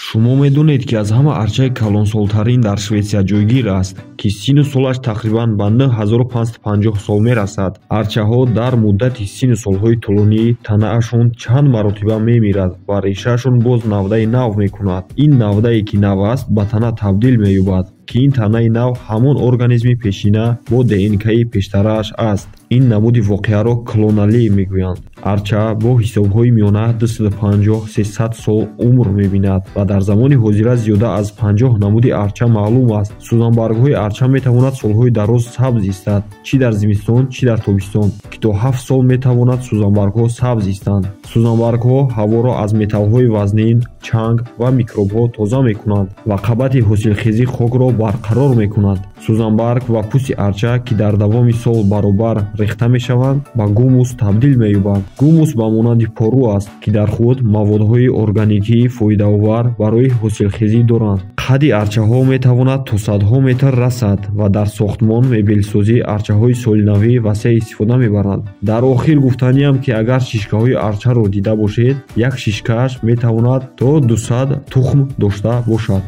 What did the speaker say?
Шумо медонед, ки аз ҳама арчаи калонсолтарин дар Шветсия ҷойгир аст, ки сину солаш тақрибан ба 9550 сол мерасад. Арчаҳо дар муддати сину солҳои тӯлонӣ танаашон чанд маротиба мемирад ва решаашон боз навдаи нав мекунад. Ин навдае, ки нав аст, ба тана табдил меёбад, ки ин танаи нав ҳамон организми пешина бо ДНКи пештарааш аст. Ин намуди воқеаро клоналӣ мегӯянд. Арча бо ҳисобҳои миёна 250-300 сол умр мебинад ва дар замони ҳозира зиёда аз 50 намуди арча маълум аст. Сӯзанбаргҳои арча метавонад солҳои дароз сабз истад, чӣ дар зимистон, чӣ дар тобистон, ки то 7 сол метавонад сӯзанбаргҳо сабз истанд. Сӯзанбаргҳо ҳаворо аз металлҳои вазнин, чанг ва микробҳо тоза мекунанд ва қабати ҳосилхези хокро барқарор мекунанд. Сӯзанбарг ва пӯсти арча, ки дар давоми сол баробар рехта мешаванд, ба гумус табдил меёбанд. Гумус ба монанди пору аст, ки дар худ маводҳои органикии фоидаовар барои ҳосилхезӣ доранд. Қадди арчаҳо метавонад то садҳо метр расад ва дар сохтмон, мебелсозӣ арчаҳои солинавӣ васеъ истифода мебаранд. Дар охир гуфтаниам, ки агар шишкаҳои арчаро дида бошед, як шишкааш метавонад то 200 тухм дошта бошад.